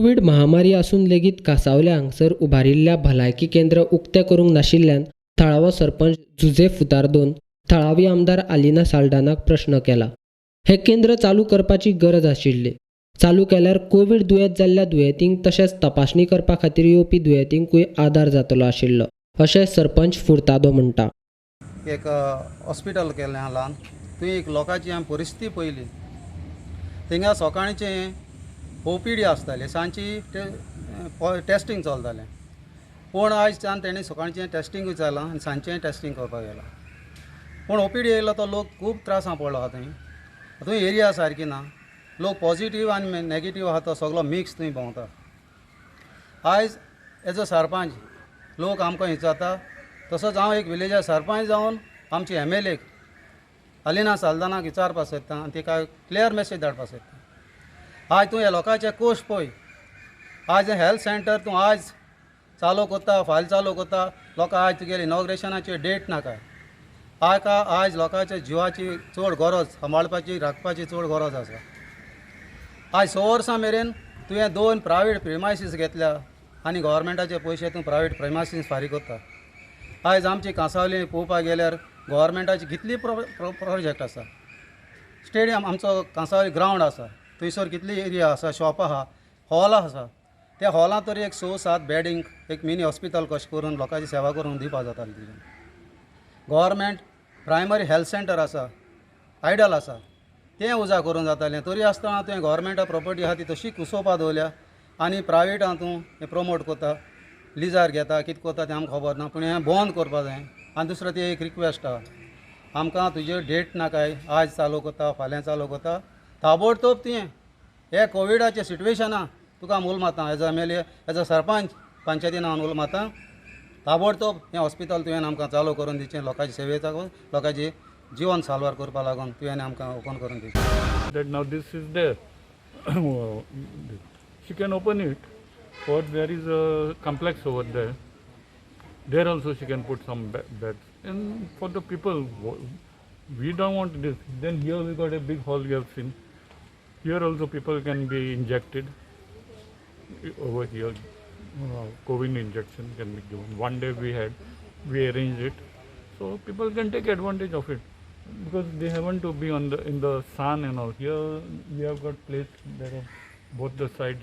Covid महामारी आसून लेगीत कांसावले हांगसर उबारिल्ल्या भलायकी केंद्र उक्तें करूंक नाशिल्ल्यान थळावो सरपंच जुझे फुतार्दोन थळावी आमदार आलिना साल्डानाक प्रश्न केला. हें केंद्र चालू करपाची गरज आशिल्ली. चालू केल्यार कोवीड दुयेंत जाल्ल्या दुयेंतींक तशेंच तपासणी करपा खातीर येवपी दुयेंतींकूय आदार जातलो आशिल्लो, अशें सरपंच फुर्तादो म्हणटा. एक हॉस्पिटल केल्लें आहा ल्हान. थंय एक लोकांची हांवें परिस्थिती पळयली. थिंगा सकाळचें ओपीडी आसताली, सांजची टेस्टींग चलतालें. पूण आयजच्यान तेणी सकाळचें टेस्टिंगूय चल्लां आनी सांजचेंय टेस्टींग करपाक गेलां. पूण ओपीडी येयलो तो लोक खूब त्रासां पडलो आहा थंय. थंय एरिया सारकी ना. लोक पॉजिटीव आनी नॅगेटीव आहा, तो सगलो मिक्स थंय भोंवता. आयज एज अ सरपंच लोक आमकां विचारता, तसोच हांव एक विलेजा सरपंच जावन आमचे एमएलए अलिना साल्दानाक विचारपाक सोदता आनी तिका क्लियर मॅसेज धाडपाक सोदता. आयज तूं ह्या लोकांचे कोश पळय. आयज हेल्थ सेंटर तूं आयज चालू करता, फाल्यां चालू करता. लोकां आयज तुगेले इनॉग्रेशनाची डेट नाका. आयका आयज लोकांच्या जिवाची चड गरज, सांबाळपाची, राखपाची चड गरज आसा. आयज 6 वर्सां मेरेन तुवें 2 प्रायवेट प्रिमायसीस घेतल्या आनी गोवोरमेंटाचे पयशे तूं प्रायवेट प्रिमायसीस फारीक करता. आयज आमची कांसावली पळोवपाक गेल्यार गोवोरमेंटाची कितली प्रोजेक्ट आसा. स्टेडियम आमचो कांसावली ग्रावंड आसा, थंयसर कितली एरिया आसा, शॉप आहा, हॉल आसा. त्या हॉलांत तरी एक 6-7 बेडींग, एक मिनी हॉस्पिटल कशें करून लोकांची सेवा करून दिवपा जाताली. तुजें गव्हर्मेंट प्रायमरी हेल्थ सेंटर आसा, आयडल आसा, तें उजा करून जातालें. तरी आसतना तुवें गव्हर्मेंटा प्रॉपर्टी आहा ती तशी कुसोवपा दवरल्या आनी प्रायवेटान तूं हें प्रमोट करता, लिजार घेता, कितें करता तें आमकां खबर ना, पूण हें बंद करपा जाय. आनी दुसरो ती एक रिक्वेस्ट आहा आमकां, तुजे डेट नाकाय, आयज चालू करता, फाल्यां चालू करता, ताबडतोब तुवें हे कोविडाचे सिट्युएशना तुका उलो मारता. As a MLA, as a sarpanch पंचायतीन हांव उलो मारता, ताबडतोब हें हॉस्पिटल तुवें आमकां चालू करून दिवचें. लोकांची सेवेक, लोकांची जिवन साल्वार करपा लागून तुवें आमकां ओपन करून दिवचें. That now this is there. She can open it, or there is a complex over there. There also she can put some beds. And for the people, we don't want this. Then here we got a big hall you have seen. Here also people can be injected. Over here, COVID injection can be given. One day we arranged it, so people can take advantage of it because they haven't to be on the in the sun and all. Here we have got place there are both the sides.